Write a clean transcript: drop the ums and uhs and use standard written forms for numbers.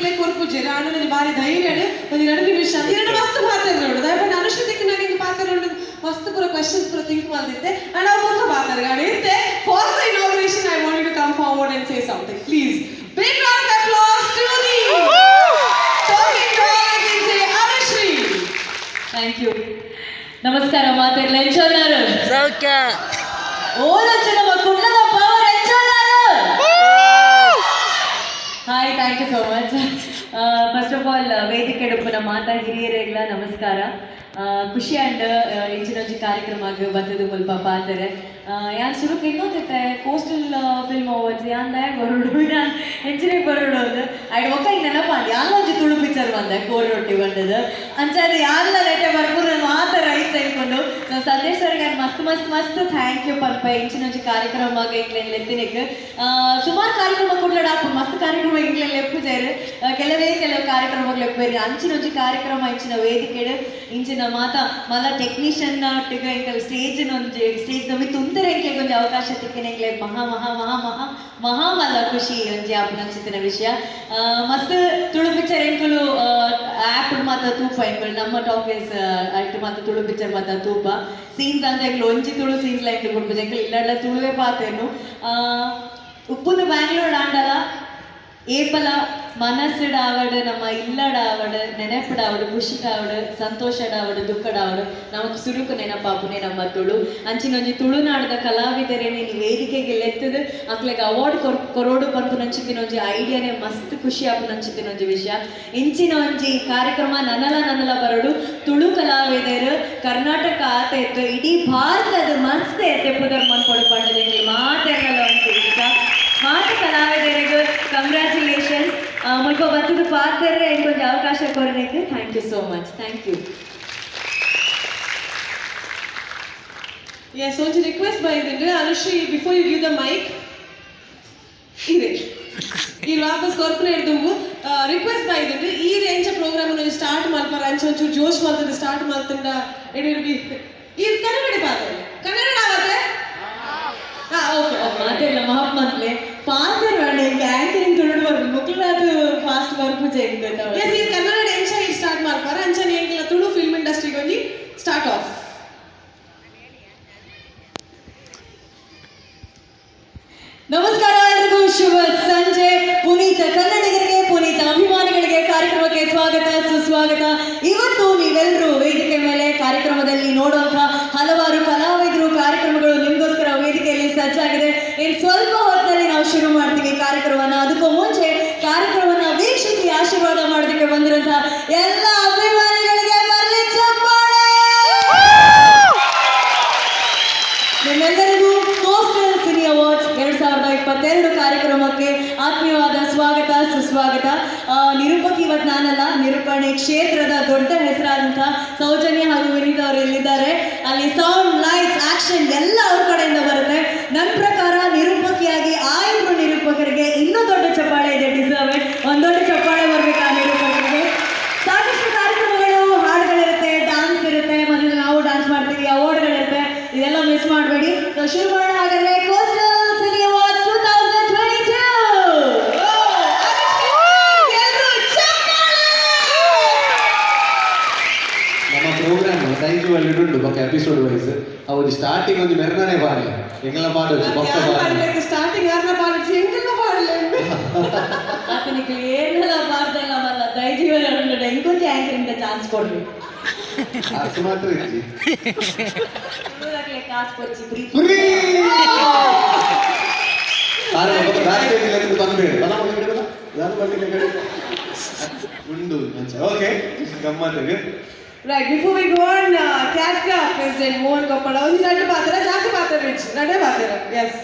ಎಂಕ್ಲೆ ಕೊರ್ಪುಜೆರ್. ಆಂಡ ಒಂಜಿ ಬಾರಿ ಧೈರ್ಯಡ್ ಒಂಜಿ 2 ನಿಮಿಷ ಎರಡು ಮಸ್ತ್ ಪಾತೆರ. ದಾಯೆ ಅನುಶ್ರೀ ತಿಕ್ಕಿನಾಗ ಹಿಂಗ್ ಪಾತೆರ, ಮಸ್ತ್ ಪೂರ ಕ್ವೆಶನ್ಸ್ ಪೂರ ಥಿಂಕ್ ಮಲ್ದಿತ್ತೆ. ಅಂಡ್ ಅವು ಬೊಕ್ಕ ಪಾತೆರ ಇತ್ತೆ. For the inauguration, I want to come forward and say something, please. Big round of applause to the talking doll, I can say, Anushree. Thank you. ನಮಸ್ಕಾರ ಮಾತೆರ್ಲ. ಎಂಚೊಲ್ಲಾರು? ಸೌಖ್ಯ. ಓಲೊಂಚ ನಮ್ಮ ಕುಡ್ಲದ power. ಎಂಚೊಲ್ಲಾರು? Hi, thank you so much. First of all, ವೇದಿಕೆ ಉಪ್ಪುನ ಮಾತಾ ಹಿರಿಯರೆಗ್ಲ ನಮಸ್ಕಾರ. ಖುಷಿ ಆಂಡ್ ಇಂಚಿನೊಂಜಿ ಕಾರ್ಯಕ್ರಮ ಬತ್ತದು ಮುಲ್ಪ ಪಾತೆರೆ. ಯಾನ್ ಸುರುಕು ಇನ್ನೊಂದಿತ್ತೆ, ಕೋಸ್ಟಲ್ ಫಿಲ್ಮ್ ಅವಾರ್ಡ್ಸ್ ಯಾನ್ ದಾಯ ಬರೋಡು, ಯಾನ್ ಎಂಚಿನ ಬರೋಡು ಅಂದ್. ಐಡ್ ಬೊಕ್ಕ ಹಿಂಗ್ ನೆನಪಾಂಡ್, ಯಾನ್ಲ ಒಂಜಿ ತುಳು ಪಿಕ್ಚರ್ ಬಂದೆ, ಕೋರಿ ರೊಟ್ಟಿ ಬಂದದ್ದು. ಅಂಚಾದ್ ಯಾನ್ಲ ನೆಟೆ ಬರ್ಪುನ ಮಾತ ರೈಟ್ಸ್ ಐಕೊಂಡು. ಸೊ ಸಂದೇಶ್ ಸರ್ ಯಾನ್ ಮಸ್ತ್ ಮಸ್ತ್ ಮಸ್ತ್ thank you ಪನ್ಪ. ಇಂಚಿನೊಂಜಿ ಕಾರ್ಯಕ್ರಮ ಎಂಕ್ಲೆನ್ ಲೆತ್ತಿನೆಕ್. ಸುಮಾರು ಕಾರ್ಯಕ್ರಮ ಕುಡ್ಲಡ್ ಆಪುಂಡು, ಮಸ್ತ್ ಕಾರ್ಯಕ್ರಮ ಎಂಕ್ಲೆನ್ ಲೆಪ್ಪುಜೆರ್. ಕೆಲವೇ ಕೆಲವು ಕಾರ್ಯಕ್ರಮಗಳು ಲೆಪ್ಪುವೆರ್. ಅಂಚಿನೊಂಜಿ ಕಾರ್ಯಕ್ರಮ ಇಂಚಿನ ವೇದಿಕೆಡ್ ಇಂಚಿನ ಮಾತ ಮಲ್ಲ ಟೆಕ್ನಿಷಿಯನ್ ಒಟ್ಟಿಗೆ ಎಂಕಲ್ ಸ್ಟೇಜ್ ಒಂಜಿ ಸ್ಟೇಜ್ ಮಿತ್ತ್ ಉಂತೆರೆ ಎಂಕ್ಲೆಗ್ ಒಂಜಿ ಅವಕಾಶ ತಿಕ್ಕಿನ ಎಂಕ್ಲೆ ಮಹಾ ಮಹಾ ಮಹಾ ಮಹಾ ಮಹಾ ಮಲ್ಲ ಖುಷಿ ಒಂಜಿ ಆಪುನಂಚಿತ್ತಿನ ವಿಷಯ. ಮಸ್ತ್ ತುಳು ಪಿಕ್ಚರ್ ಎಂಕುಲು ಆ್ಯಪ್ ಮಾತ ತೂಪ. ಎಂಕುಲು ನಮ್ಮ ಟಾಕೀಸ್ ಐಟ್ ಮಾತ ತುಳು ಪಿಕ್ಚರ್ ಮಾತ ತೂಪ. ಸೀನ್ಸ್ ಅಂತ ಎಂಕ್ಲು ಒಂಜಿ ತುಳು ಸೀನ್ಸ್ ಲೈಕ್ ಕೊಡ್ಪುಜ. ಎಂಕುಲು ಇಲ್ಲಡ್ಲ ತುಳುವೆ ಪಾತೆರ್ನು. ಉಪ್ಪುನು ಬ್ಯಾಂಗ್ಳೂರ್ ಆಂಡಲ ಏಪಲ ಮನಸ್ಸುಡಾವಡ್, ನಮ್ಮ ಇಲ್ಲಡಾವಡ್, ನೆನಪುಡಾವಡ್, ಖುಷಿಡಾವಡ್, ಸಂತೋಷಡಾವಡ್, ದುಃಖಡಾವಡ್, ನಮಕ್ ಸುರುಕು ನೆನಪಾಪುನೆ ನಮ್ಮ ತುಳು. ಅಂಚಿನೊಂಜಿ ತುಳುನಾಡದ ಕಲಾವಿದರೇನೆ ಈ ವೇದಿಕೆಗೆ ಲೆತ್ತದು ಅಕ್ಲೆಗ್ ಅವಾರ್ಡ್ ಕೊರೋಡು ಪನ್ಪುನಂಚಿತ್ತಿನ ಒಂಜಿ ಐಡಿಯಾನೆ ಮಸ್ತ್ ಖುಷಿ ಆಪುನಂಚಿತ್ತಿನ ಒಂಜಿ ವಿಷಯ. ಇಂಚಿನ ಒಂಜಿ ಕಾರ್ಯಕ್ರಮ ನನಲ ನನಲ ಬರೋಡು. ತುಳು ಕಲಾವಿದರು ಕರ್ನಾಟಕ ಆತ ಇತ್ತು, ಇಡೀ ಭಾರತದ ಮಸ್ತ್ ಎತ್ತೆ ಪುದರ್ ಮನ್ಪೊಡು ಪಂಡದ ಮಾತೆರ್ನಲ ಒಂಜಿ ಇಷ್ಟ. ಮಾತ ಕಲಾವಿದರಿಗೂ ಕಂಗ್ರ್ಯಾಚುಲೇಷನ್ಸ್. ಮುಲ್ಪ ಬತ್ತದ ಪಾತೆರ್ರೆ ಇಂಕೊಂಜಿ ಅವಕಾಶ ಕೊರನೆಗೆ thank you so much, thank you. Yes, ಒಂಜಿ ರಿಕ್ವೆಸ್ಟ್ ಬೈದಿಂಡು. Anushri, before you give the mic, ಇದೆ ಈ ವಾಪಸ್ ಕೊರ್ಪುನ ಹಿಡ್ದುಂಬು ರಿಕ್ವೆಸ್ಟ್ ಬೈದಿಂಡು. ಈ ರೇಂಜ್ ಪ್ರೋಗ್ರಾಮ್ ಸ್ಟಾರ್ಟ್ ಮಲ್ಪರ ಅಂಚ ಒಂಚೂರು ಜೋಶ್ ಮಲ್ತಂದು ಸ್ಟಾರ್ಟ್ ಮಲ್ತಂಡ it will be. ಈ ಕನ್ನಡ ಪಾತ್ರ, ಕನ್ನಡ ಆವತ್ತೆ. ಹಾ, ಓಕೆ ಓಕೆ. ಮಾತೆಲ್ಲ ಮಾಪ್ ಮನ್ಲೆ ಪಾತೆರ್ ಬೇಡ. ಇಂಕ ಆಂಕರಿಂಗ್ ತುಳುಡು ಬರ್ಪು, ಮುಕ್ಲಾದ್ ಫಾಸ್ಟ್ ಬರ್ಪುಜೆ ಎಂಕ್. ಎಸ್, ಈ ಕನ್ನಡ ಎಂಚ ಈ ಸ್ಟಾರ್ಟ್ ಮಲ್ಪರ ಅಂಚನೆ ಎಂಕಲ ತುಳು ಫಿಲ್ಮ್ ಇಂಡಸ್ಟ್ರಿಗೆ ಒಂಜಿ ಸ್ಟಾರ್ಟ್ ಆಫ್. ನಮಸ್ಕಾರ ಎಲ್ರಿಗೂ, ಶುಭ ಸಂಜೆ. ಪುನೀತ ಕನ್ನಡಿಗರಿಗೆ, ಪುನೀತ ಅಭಿಮಾನಿಗಳಿಗೆ ಕಾರ್ಯಕ್ರಮಕ್ಕೆ ಸ್ವಾಗತ, ಸುಸ್ವಾಗತ. ಇವತ್ತು ನೀವೆಲ್ಲರೂ ವೇದಿಕೆ ಮೇಲೆ ಕಾರ್ಯಕ್ರಮದಲ್ಲಿ ನೋಡುವಂತಹ ಹಲವಾರು ಕಲಾವಿದರು, ಕಾರ್ಯಕ್ರಮಗಳು ನಿಮಗೋಸ್ಕರ ವೇದಿಕೆಯಲ್ಲಿ ಸಜ್ಜಾಗಿದೆ. ಇನ್ನು ಸ್ವಲ್ಪ ಹೊತ್ತಿನಲ್ಲಿ ನಾವು ಶುರು ಮಾಡ್ತೀವಿ ಕಾರ್ಯಕ್ರಮವನ್ನ. ಅದಕ್ಕೂ ಮುಂಚೆ ಕಾರ್ಯಕ್ರಮವನ್ನ ವೀಕ್ಷಿಸಿ ಆಶೀರ್ವಾದ ಮಾಡೋದಕ್ಕೆ ಬಂದಿರುವಂತಹ ಎಲ್ಲ ಅಭಿಮಾನಿಗಳಿಗೆ ಬರಲಿ ಚಪ್ಪಾಳೆ. ನಿಮ್ಮೆಲ್ಲರಿಗೂ ಕೋಸ್ಟಲ್ ಸಿನಿ ಅವಾರ್ಡ್ಸ್ 2022 ಕಾರ್ಯಕ್ರಮಕ್ಕೆ ಆತ್ಮೀಯವಾದ ಸ್ವಾಗತ, ಸುಸ್ವಾಗತ. ನಿರೂಪಕಿ ಇವತ್ತು ನಾನಲ್ಲ. ನಿರೂಪಣೆ ಕ್ಷೇತ್ರದ ದೊಡ್ಡ ಹೆಸರಾದಂತಹ ಸೌಜನ್ಯ ಹಾಗೂ ವಿನೀತ್ ಅವರು ಇಲ್ಲಿದ್ದಾರೆ. ಅಲ್ಲಿ ಸೌಂಡ್, ಲೈಟ್ಸ್, ಆಕ್ಷನ್ ಎಲ್ಲ ಅವ್ರ ಕಡೆಯಿಂದ ಬರುತ್ತೆ. ನನ್ನ ಪ್ರಕಾರ ನಿರೂಪಕಿಯಾಗಿ ಆ ಇಬ್ರು ನಿರೂಪಕರಿಗೆ ಇನ್ನೂ ದೊಡ್ಡ ಚಪ್ಪಾಳೆ ಇದೆ, ಡಿಸರ್ವ್ it. ಒಂದು ದೊಡ್ಡ ಚಪ್ಪಾಳೆ ಬರ್ಬೇಕು ಆ ನಿರೂಪಕರಿಗೆ. ಸಾಕಷ್ಟು ಕಾರ್ಯಕ್ರಮಗಳು, ಹಾಡುಗಳಿರುತ್ತೆ, ಡಾನ್ಸ್ ಇರುತ್ತೆ. ಮೊದಲು ನಾವು ಡಾನ್ಸ್ ಮಾಡ್ತೀವಿ. ಅವಾರ್ಡ್ಗಳಿರುತ್ತೆ, ಇದೆಲ್ಲ ಮಿಸ್ ಮಾಡಬೇಡಿ. ಸೊ ಶುರು ಮಾಡೋಣ ಹಾಗಾದ್ರೆ ಕೋಸ್ಟಲ್ ಸಿನಿ ಅವಾರ್ಡ್ಸ್ 2022. ಎಲ್ರೂ ಚಪ್ಪಾಳೆ! ನಮ್ಮ ಪ್ರೋಗ್ರಾಮ್ ದೈಜುವಲ್ಲಿ ಉಂಟು ಬೊಕ್ಕ ಎಪಿಸೋಡ್ ವೈಸ್. ಅವು ಸ್ಟಾರ್ಟಿಂಗ್ ಒಂದು ಮೆರ್ನನೆ ಪಾಡ್ಲೆ, ಎಂಗಲ ಪಾಡೊಚ್ಚು ಬೊಕ್ಕ ಪಾಡ್ಲೆ. ಸ್ಟಾರ್ಟಿಂಗ್ ಯಾರನ್ನ ಪಾಡಿಸಿ, ಎಂಕೆಲ್ಲ ಪಾಡಲೆ. ಆತನಿಗೆ ಏನೆಲ್ಲ ಮಾಡ್ದಲ್ಲ ಮಲ್ಲ ದೈಜೀವನ. ಇಂಕೊಂಚ ಆಂಕರಿಂಗ್ ಚಾನ್ಸ್ ಕೊಡ್ರಿ. ಅಷ್ಟು ಮಾತ್ರ ಇಜ್ಜಿ. ಕಾಸು ಕೊಚ್ಚಿ ಪ್ರೀತಿ. ಫ್ರೀ ಆರೆ ಬೊಕ್ಕ ಬ್ಯಾಕ್ ಸ್ಟೇಜ್ ಲೆಕ್ಕ ಬಂದ್ಬೇಡ ಬಲ ಬಂದ್ಬೇಡ ಬಲ ಯಾರು ಬಂದಿಲ್ಲ ಕಡೆ ಉಂಡು ಮಂಚ. ಓಕೆ, ಗಮ್ಮತ್ತಿಗೆ. Right, before we go on, ಕ್ಯಾಟ್ಕಾ president Mohan Koppala ಒಂದು ಎರಡು ಪಾತ್ರ, ಜಾಸ್ತಿ ಪಾತ್ರ ರಿಚ್ ನಡೆ ಪಾತ್ರ. ಎಸ್.